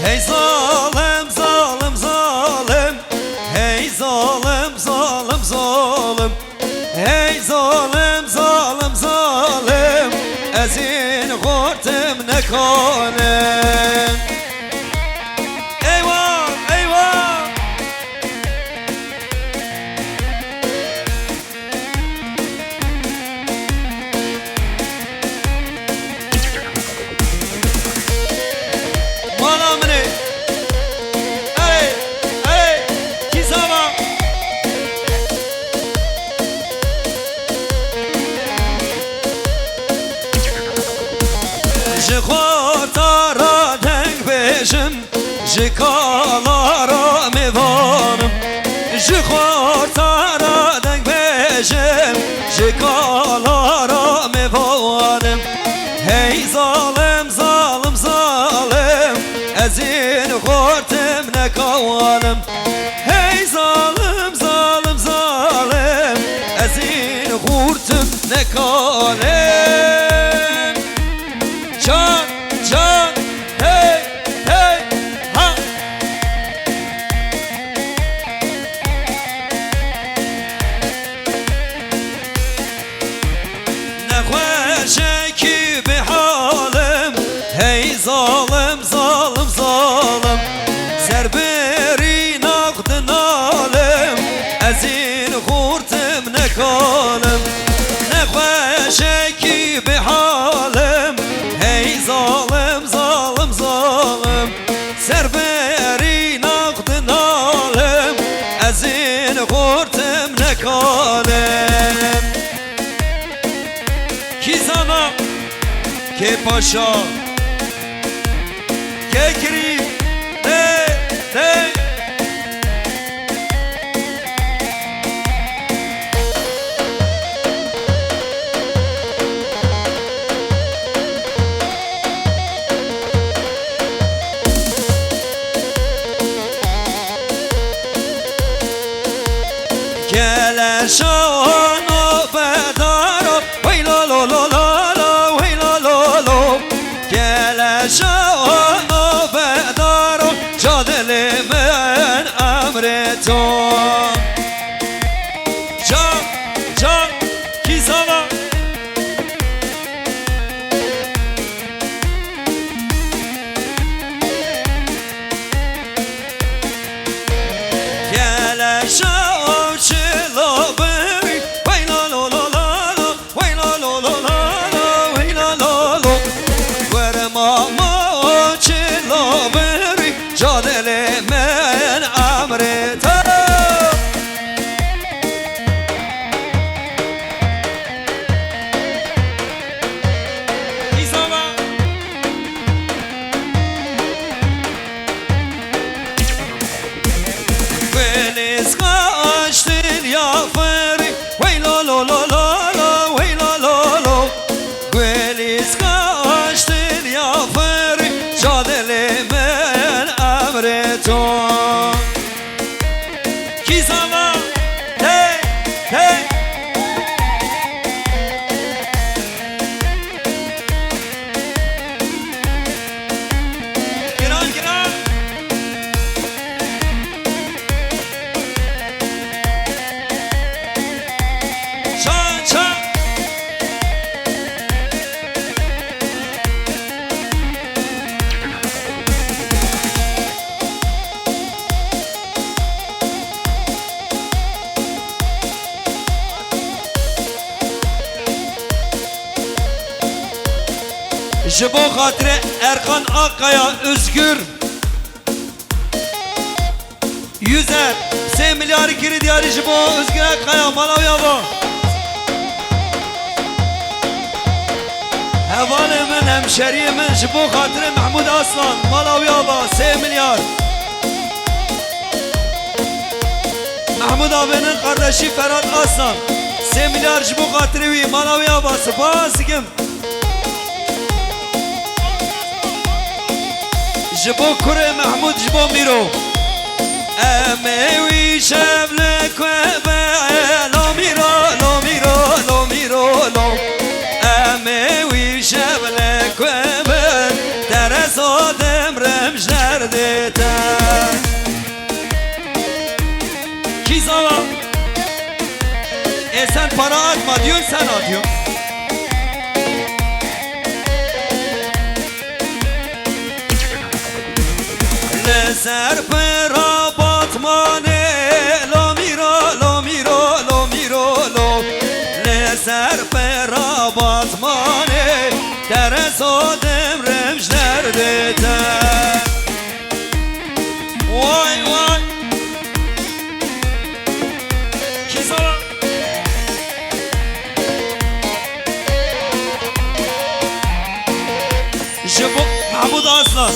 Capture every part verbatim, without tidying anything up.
Hey zalim, zalim, zalim. Hey zalim, zalim, zalim. Hey zalim, zalim, zalim. Ez in xortim nekalim. Eywa, eywa. Mala min e. Erê, erê, kîzama. Ji xorta ra deng bêjim. Ji kala ra mêvanim, ji xorta ra deng bêjim, ji kala ra mêvanim. Hey zalim, zalim, zalim, ez in xortim nekalim. Hey zalim, zalim, zalim, ez in xortim nekalim. Can, can, hey, hey, ha. Nexweşekî bi halim, hey zalim, zalim, zalim. Ser birî nax dinalim, ez in xortim nekalim. Nexweşekî bi halim, hey zalim, zalim, zalim. Ser berî nax dinalim, ez in xortim nekalim. Kîzana, kê paşa, kê kirî, tê, tê. Keleşa nobedara, wey lo lo lo lo lo, wey lo lo lo. Keleşa nobedara, ca dilê min emrê to. Can, can, kîzana. Keleşa çilo beri, wey lo lo lo lo lo, wey lo lo lo lo lo, wey lo lo lo. Werma ma çilo beri, ca dilê min emrê te. Îzama. Welêzka aştên ya ferî, wey lo lo lo lo lo, wey lo lo lo. Welêzka aştên ya ferî, ca dilê min emrê to. Kîzama, hey, hey. Giran, giran. Çan, çan. Ji bo xatirê Erkan Akkaya Özgür Yüzer, sê milyarî kirî diyarî ji bo Özgür Akkaya, mala wî ava. Hevalê min, hemşeriyê min, ji bo xatirê Mehmûd Aslan, mala wî ava, sê milyar. Mehmûd abinin kardeşi Ferhat Aslan, sê milyar ji bo xatirê wî, mala wî ava, spas dikim. Ji bo kurê Mehmûd, ji bo Mîro. Em ê wî şev li ku be, lo Mîro, lo Mîro, lo Mîro, lo. Em ê wî şev li ku be, Gün sen atıyor. Li ser pira Batmanê, lo mîro, lo mîro, lo mîro, lo. Li ser pira Batmanê, terezo demrem ji derdê te. Vay vay. Kî sala? Ji bo Mahmud Aslan.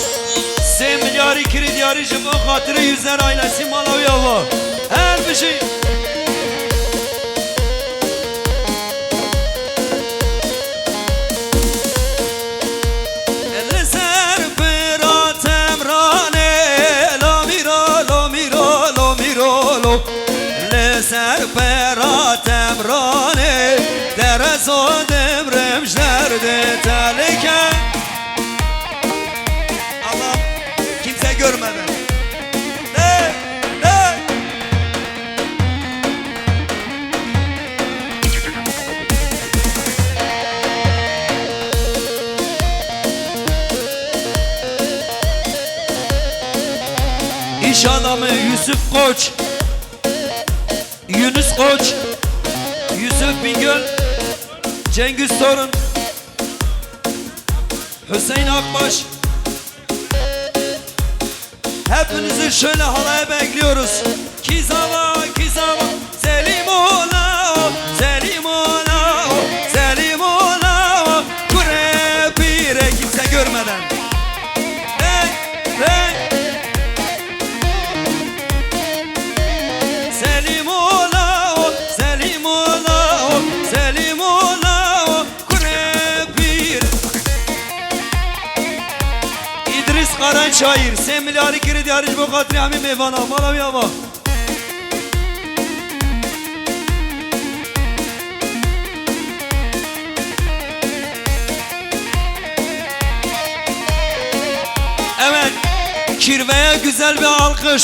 Sê milyarî kirî diyarî ji bo xatirê Yüzer ailesi mala wî ava. Her bijî. Li ser pira Temranê, lo mîro, lo mîro, lo mîro, lo. Li ser pira Temranê, terezo demrem ji derdê te lêke. Allah, kimse görmeden. Hey, hey. İş adamı Yusuf Koç, Yunus Koç, Yusuf Bingöl, Cengiz Torun, Hüseyin Akbaş. Hepinizi şöyle halaya bekliyoruz. Kizava, kizava, Selim ola, Selim ola, Selim ola, kure pire kimse görmeden. Hey, hey. Selim ola, Selim ola, Selim ola, Kurê pîr. Îdrîs Karaçayîr, sê milyarî kirî diyarî ji bo xatirê hemî mêvana. Mala wî ava. Evet, kirveye güzel bir alkış.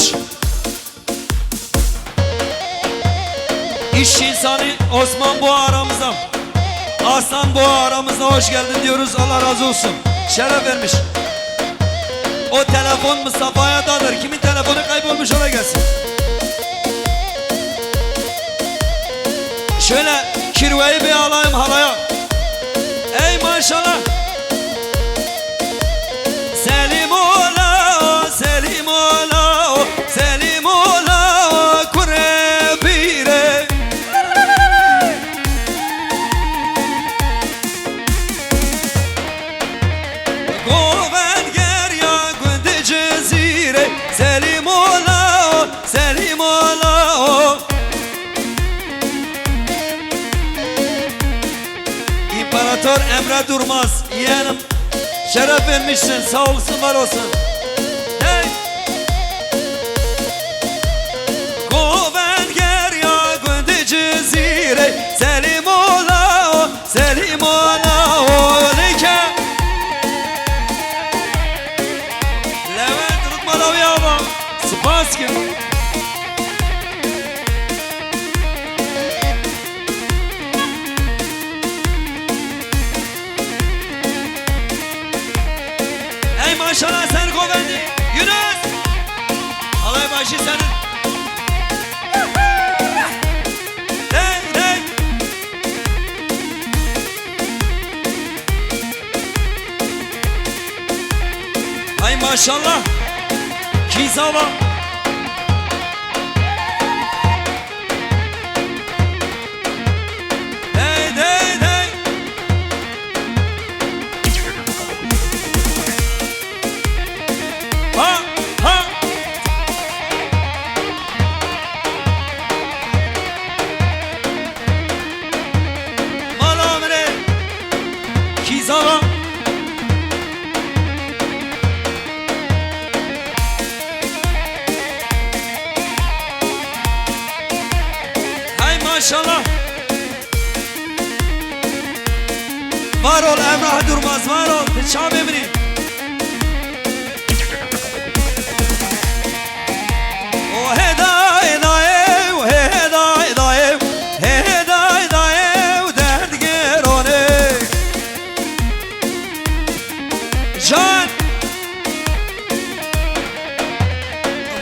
İş insanı Osman Boğa aramızda. Aslan Boğa aramızda, hoş geldin diyoruz. Allah razı olsun. Şeref vermiş. O telefon Mustafa'ya dadır. Kimin telefonu kaybolmuş, ona gelsin. Şöyle kirveyi bir alayım halaya. Ey maşallah. Selim ola, Selim ola, Selim ola, kurê pîrê. Govend geriya gundê Cizîrê, Selim ola, Selim ola. İmparator Emre Durmaz, yeğenim, şeref vermişsin, sağ olsun, var olsun. Hey! Govend geriya gundê Cizîrê, Selim ola, Selim ola, olike. Levent Rıtmalavi ama, spas ki. Ey maşallah, ser govendî. Yunus. Alay başı senin. Hey, hey. Ay maşallah. Kizava. Hey, hey, hey. Ha, ha. Mala min e. Kîzava. Hay maşallah. Var ol Emrah Durmaz, var ol. Çavê min î. O heda heda ew, heda heda ew, heda heda ew, de Can.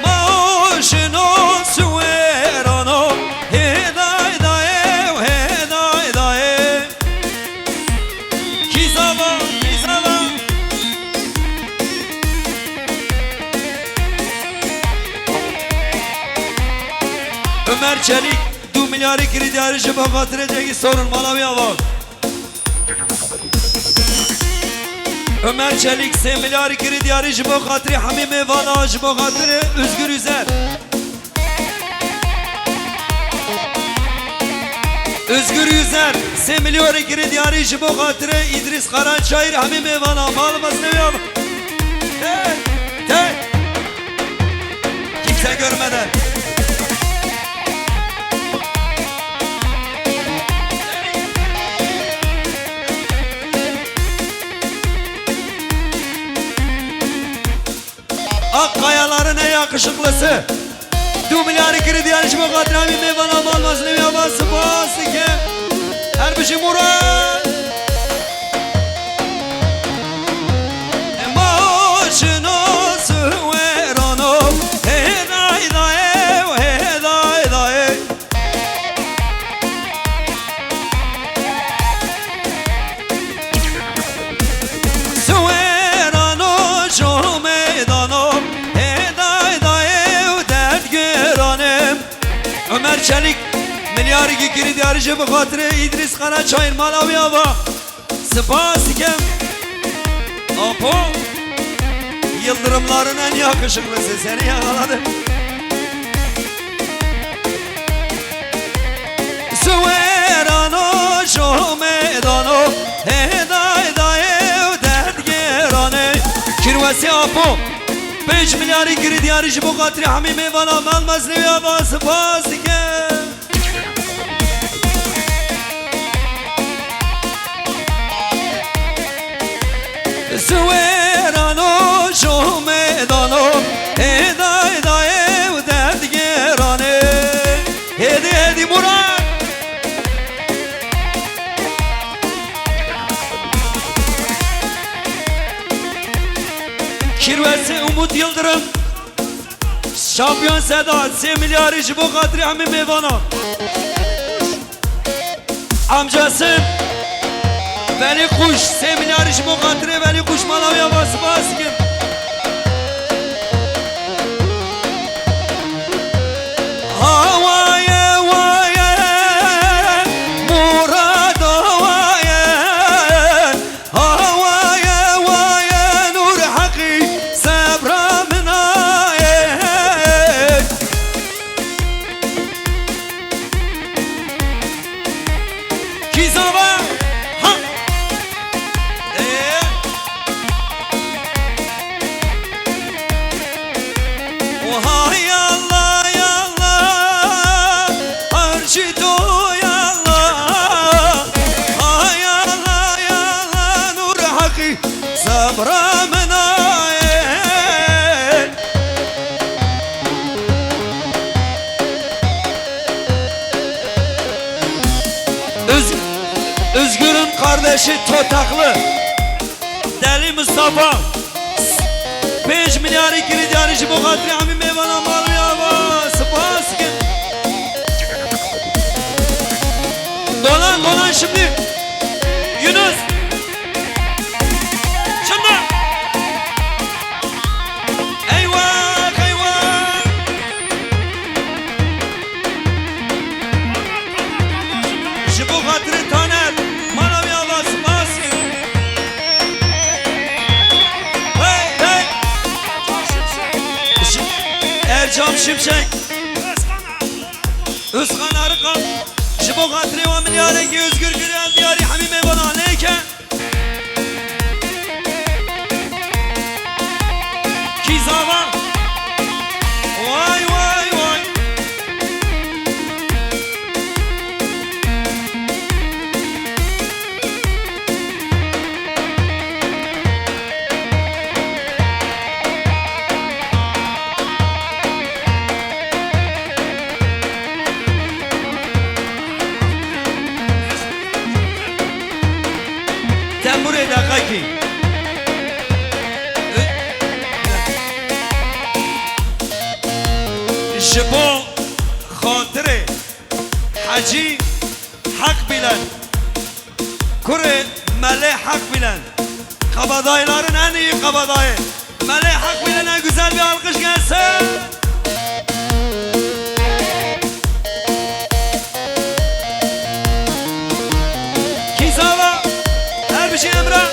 Ma o jino suwerano, hêday dayê, hêday dayê. Kîzava, kîzava. Ömer Çelik, du milyarî kirî diyarî ji bo xatirê Cengîz Sorun, mala wî ava. Ömer Çelik, sê milyarî kirî diyarî ji bo xatirê hemî mêvana, ji bo xatirê Özgür Üzer. Özgür Üzer, sê milyarî kirî diyarî ji bo xatirê Îdrîs Karaçayîr, hemî mêvana, mal mezin ê wî ava. Hey, hey. Kimse görmeden. Ak kayaların en yakışıklısı. Du milyarî kirî diyarî ji bo xatirê hemî mêvana, mal mezin ê wî ava, spas dike. Her bijî Murat. Ma o jino suwerano, hêday dayê, hêday dayê. Suwerano jo meydano, hêday dayê û derdgirane. Ömer Çelik, milyarî kirî diyarî ji bo xatirê Îdrîs Karaçayîr, mala wî ava. Spas dikim. Apo. Yıldırımların en yakışıklısı. Seni yakaladım. Suwerano, jo meydano, hêday dayê û derdgirane. Kirwesê Apo. Pênc milyarî kirî diyarî ji bo xatirê hemî mêvana, mal mezin ê wî ava, spas dikim. Suwerano, jo meydano, hêday dayê û derdgirane. Hêdî, hêdî Murat. Kirwesê Umut Yıldırım. Şampiyon Seda, sê milyarî ji bo xatirê hemî mêvana. Amcası Velî Kuş, sê milyarî ji bo xatirê Velî Kuş, mala wî ava, spas dikim. Hawaye waye, Murad hawaye. Hawaye waye Nur Heqî, sebra min aye. Kîzava, ha. Ê. Oha, ya Allah, ya Allah, arşi to, ya Allah. Ha, ya Allah, ya Allah, Nur Heqî, sabra min aye. Öz-, Özgür'ün kardeşi Totaklı. Deli Mustafa. Pênc milyarî kirî diyarî ji bo xatirê hemî mêvana, mal wî ava. Spas dikim. Dolan, dolan şimdi. Yunus. Şimdi. Eyvah, eyvah. Ji bo xatirê Taner, mala wî ava, spas. Hey, hey. Ji-, Ercan Şimşek. Özkan Arıkan. Ji bo xatirê wan milyarek Özgür Gürel diyarî hemî mêvana neke. Kîzava. Vay, vay, vay. Ji bo xatirê Hecî Heqbîlen, kurê Melê Heqbîlen, kabadayların en iyi kabadayı Melê Heqbîlen'e güzel bir alkış gelsin. Kîzava, her bir şey Emre.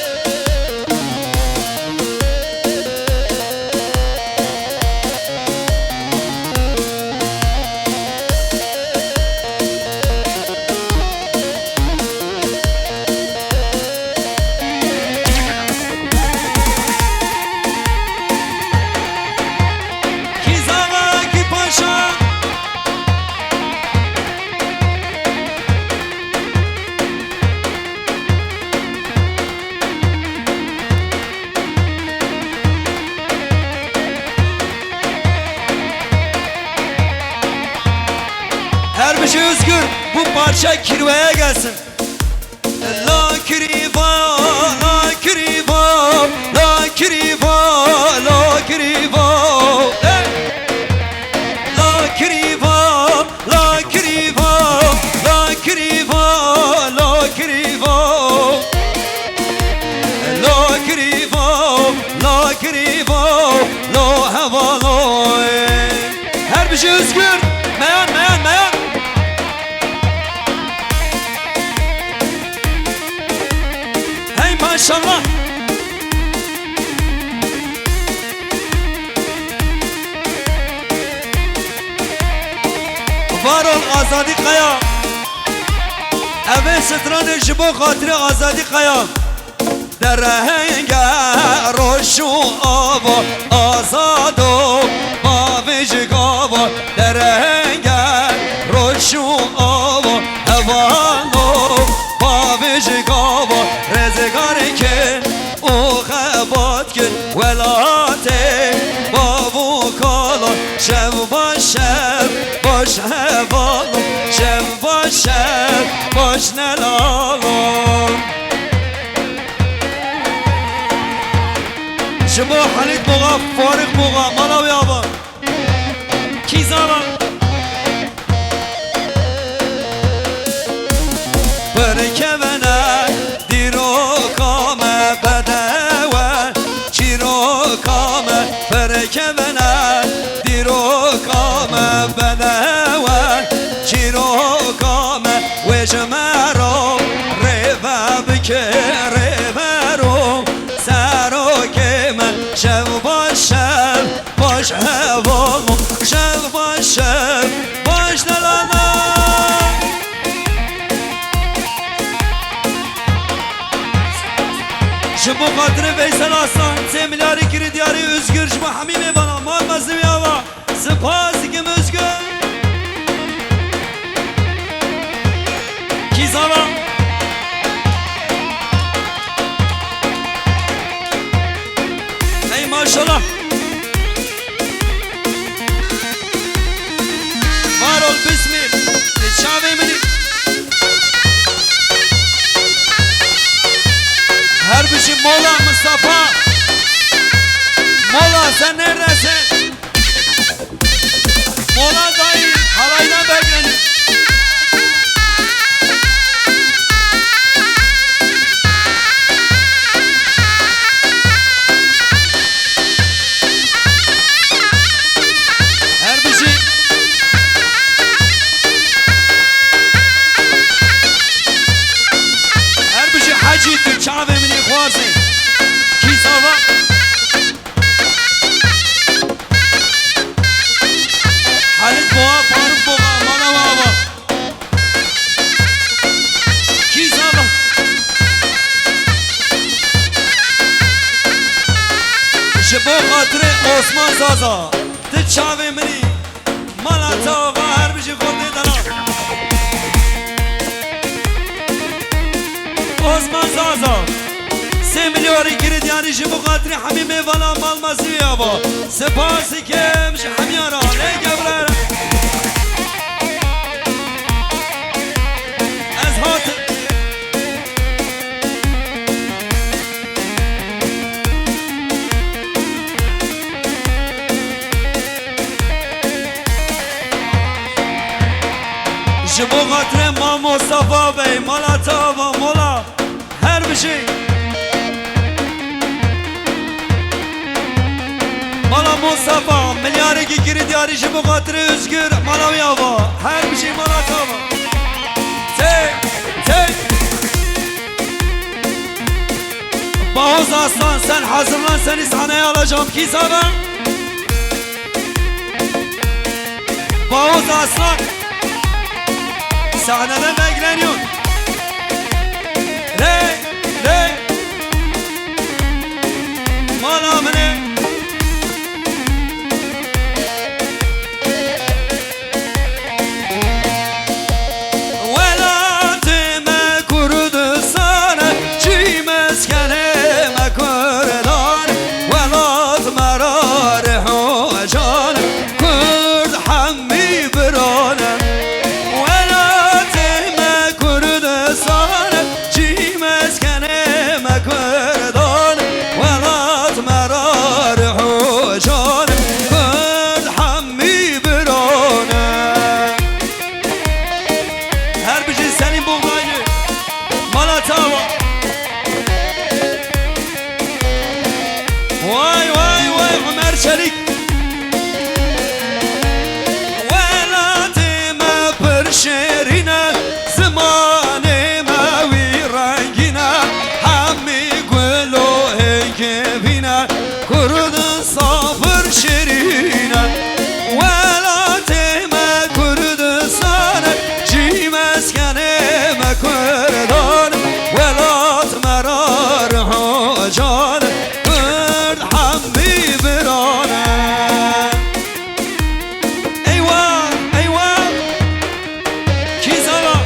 Kîzava ki paşa. Her bir şey Özgür, bu parça kirveye gelsin. La kiriva, la kiriva, la kiriva, la kiriva. Hey! La kiriva, la kiriva, la kiriva, la kiriva. La kiriva, la kiriva, la hevalay. Her bir şey Özgür. Meyan, meyan, meyan. Hey maşallah. Var ol Azadî Kaya. Evê stranê ji bo xatirê Azadî Kaya. Derehenge roş û ava, azado bavê ji gava. Derehenge roş û ava, hevalo bavê ji gava. Rêzgarê kin û xebat kin welatê bav û kala. Şev baş, şev baş hevalon, şev baş, şev baş nelalon. Ji bo Halît Boğa, Faruk Boğa, mala wê ava. Kîzava. Pir kevene dîroka me bedewe, çîroka me pir kevene dîroka me bedewe, çîroka me wê ji me re rêve bike rêvero serokê me. Şev baş, şev baş hevalon, şev baş, şev baş delala. Ji bo xatirê Veysel Aslan, sê milyarî kirî diyarî Özgür, ji bo hemî mêvana, mal mezin wî ava. Spas dikim Özgür. Kîzava. Hey maşallah. Var ol Bismil. Çavê min. Her bijî Mola Mustafa. Mola, sen neredesin? Mola dayı, halaydan bekleniyor. Her bir şey. Her bir şey Hacı, tu çavê min ê xwazê. Kîzava. Halit Boğa, Faruk Boğa, mala we ava. Kîzava. Ji bo xatirê Osman Zaza, tu çavê min î. Mala te ava, her bijî xortê delal. Osman Zaza. Sê milyarî kirî diyarî ji bo xatirê hemî mêvana mal mezin wî ava. Spas dikim ji hemiyan re. Lê gevre. Ez hatim. Ji bo xatirê Mam Mustafa Bey, mala te ava, mola. Her bijî. Mala Mustafa, milyarekî kirî diyarî ji bo xatirê Özgür, mala wî ava. Her bijî mala te ava. Tey, tey. Bahoz Aslan, sen hazırlan, seni sahneye alacağım. Kî zana? Bahoz Aslan. Sahnede bekleniyor. Rey, rey. Mala min e. Welatê me Kurdistan e, cî meskenê me Kurdan e, welat me ra rih û can e, Kurd hemî biran e. Welatê me Kurdistan e, cî meskenê me Kurdan e, welat me ra rih û can e, Kurd hemî biran e. Her bijî Selîm Buğdaylı. Mala te ava. Vay, vay, vay, Ömer Çelik. Welatê me pir şêrîn e, zimanê me wî rengîn e, hemî gul û hêkê vîn e. Kurdistan pir şêrîn e, welatê me Kurdistan e, cî meskenê me Kurdan e, welat me ra rih û can e, Kurd hemî biran e. Eywa, eywa. Kî zana?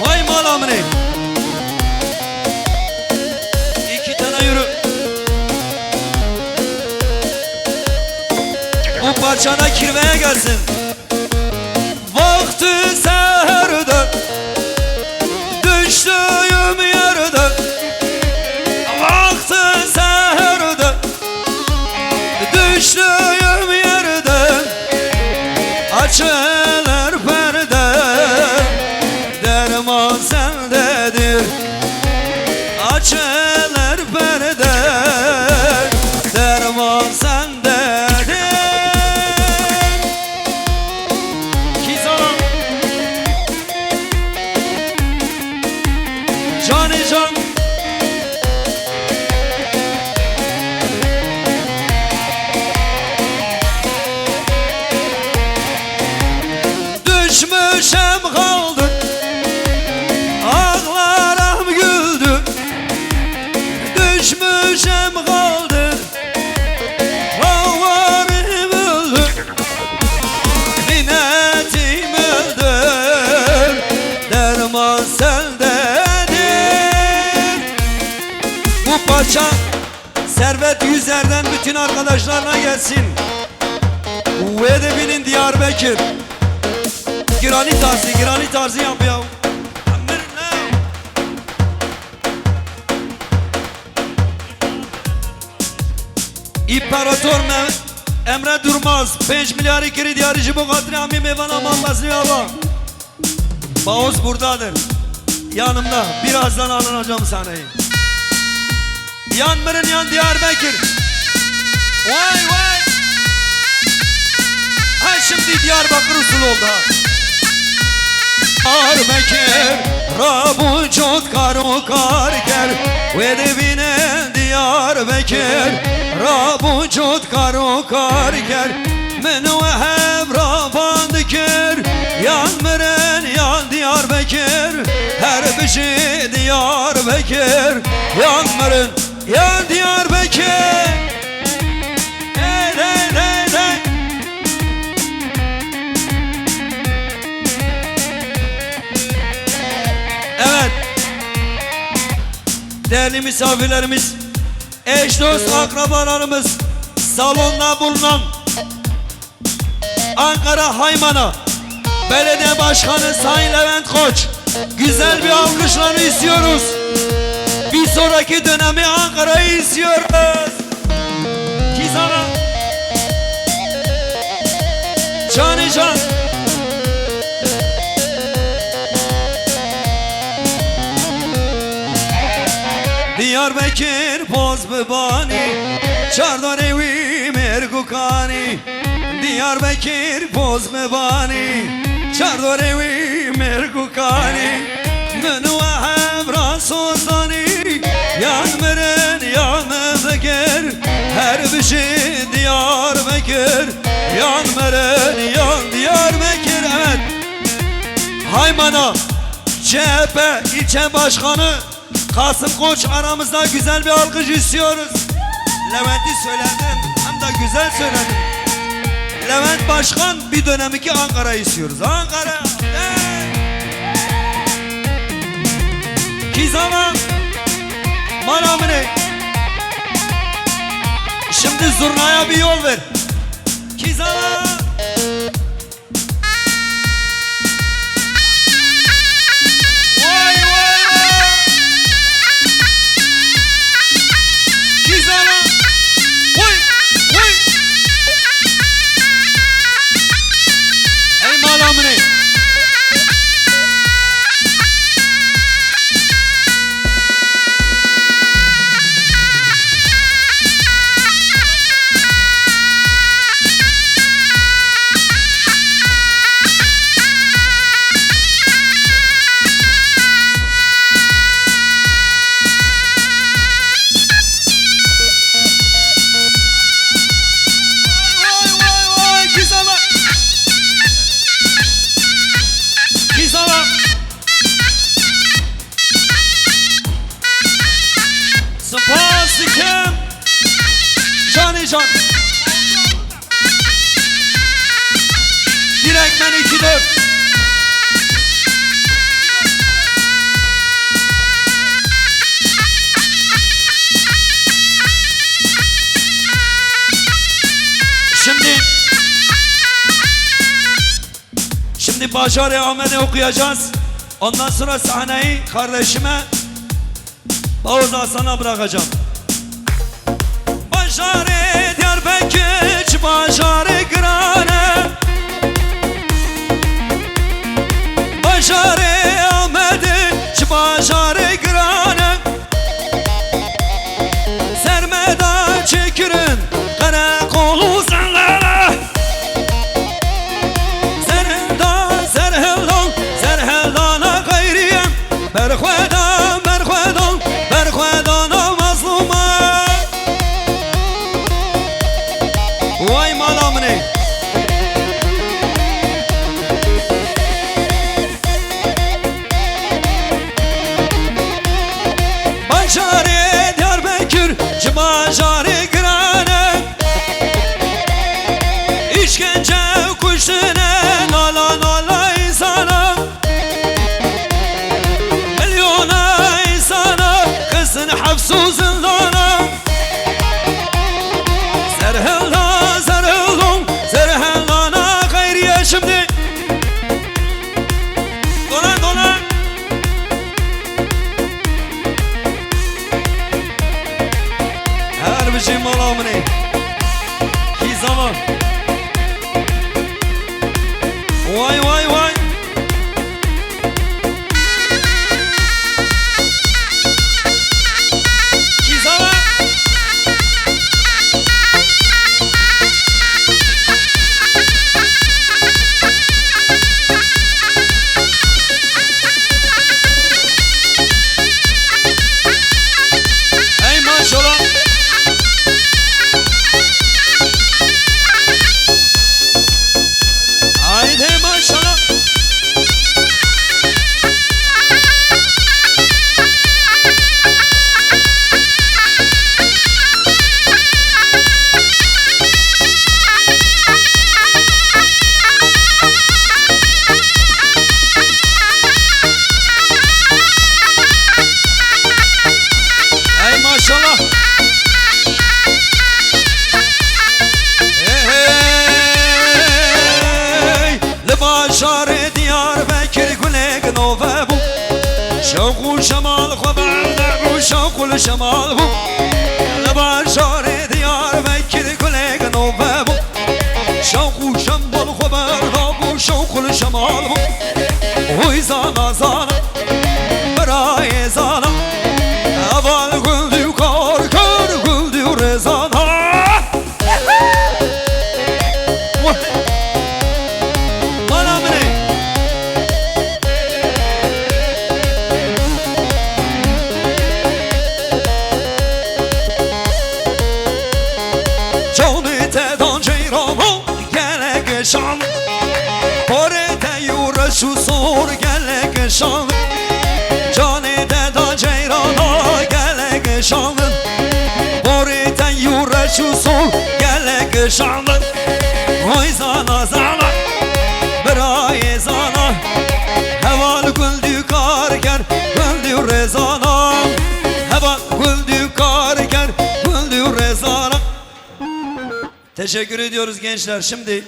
Vay mala min ê. İki tane yürü. Bu parçana kirveye gelsin. Vakti seherde düştüğüm yerde, vakti seherde düştüğüm yerde açılır perde, derman sendedir. Açılır perde, derman sendedir. Kî zana? Canê can. Düşmüşem kaldı, ağlarım güldü. Düşmüşem kaldı, ağlarım öldü. Minnetim öldü, derman sendedir. Bu parça Servet Yüzer'den bütün arkadaşlarına gelsin. Wê de bînin Diyarbekir. Giranî tarzı, giranî tarzı yapıyor. İmparator Me-, Emre Durmaz, pênc milyarî kirî diyarî ji bo xatirê hemî mêvana Mam Fezlî Ava. Bahoz buradadır. Yanımda. Birazdan alınacağım sahneyi. Yan Mırın, yan Diyarbekir. Vay, vay. Ha, şimdi Diyarbakır usul oldu ha. Diyarbekir, Rabu cot kar û kar ker. Wê de bîne Diyarbekir, Rabu cot kar û kar ker. Min û hev ravan dikir, yan Mirin, yan Diyarbekir. Her bijî Diyarbekir, yan Mirin, yan Diyarbekir. Hey, hey, hey, hey. Evet. Değerli misafirlerimiz, eş dost akrabalarımız, salonda bulunan Ankara Haymana Belediye Başkanı Sayın Levent Koç, güzel bir alkışlarını istiyoruz. Sonraki dönemi Ankara'yı istiyoruz. Kizana. Canı can. Diyarbekir poz bibanî, çardorê wî mêrgukanî. Diyarbekir poz bibanî, çardorê wî mêrgukanî. Min û we hev ra sozanî, yan mirin yan digir. Her bijî Diyarbekir, yan mirin yan Diyarbekir. Evet. Haymana, C H P ilçe başkanı Kasım Koç aramızda, güzel bir alkış istiyoruz. Levent'i söyledim, hem de güzel söyledim. Levent Başkan, bir dönem iki Ankara istiyoruz. Ankara! Hey! Kizana! Malamine! Şimdi zurnaya bir yol ver. Kizana! Vay, vay, vay! Kî zana? Vay, vay! Ey mala min ê! Vay, vay, vay, kî zana? Kî zana? Spas dikim. Canê can. Direktmen iki dört. Şimdi, şimdi Bajarê Amedê okuyacağız. Ondan sonra sahneyi kardeşime Oğuz Hasan'a bırakacağım. Bajarê Diyarbekir çi bajarê giran e. Bajarê Amedê çi bajarê giran e. Ser me da çêkirin qereqol û zengere. Serhildan, serhildan, serhildana xeyriye. Berxwedan, berxwedan, berxwedana mazlûma. Vay mala min ê. Bajarê Diyarbekir çi bajarê giran e. Îşkence û kuştine nala nala însana. Milyona însana xistin heps û zindana. Serhilda, serhilda, serhildana xeyriye şimdi. Dolan, dolan. Her bijî mala min ê. Kî zana? Vay, vay, vay. Kî zana? Hey maşallah. Haydi maşallah. Ey maşallah. Hey, hey. Li bajarê Diyarbekir gulek nove bû. Şewq û şemal xwe berde bû, şewq û Li şemal bû, li bajarê Diyarbekir gulek nove bû. Şewq û şembol xwe berdabû, şewq li şemal bû. Hoy zana zana, birayê zana, heval Guldi û Karker, Guldi û Rêzana. Mala min e. Canê te dan ceyran o gelek şan. Porê te yû reş û sor gelek şan. Canê te dan ceyran o gelek şan. Porê te yû reş û sor gelek şan. Oy zana zana, birayê zana. Heval Guldi û Karker, Guldi û Rêzana. Heval Guldi û Karker, Guldi û Rêzana. Teşekkür ediyoruz gençler. Şimdi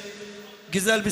güzel bir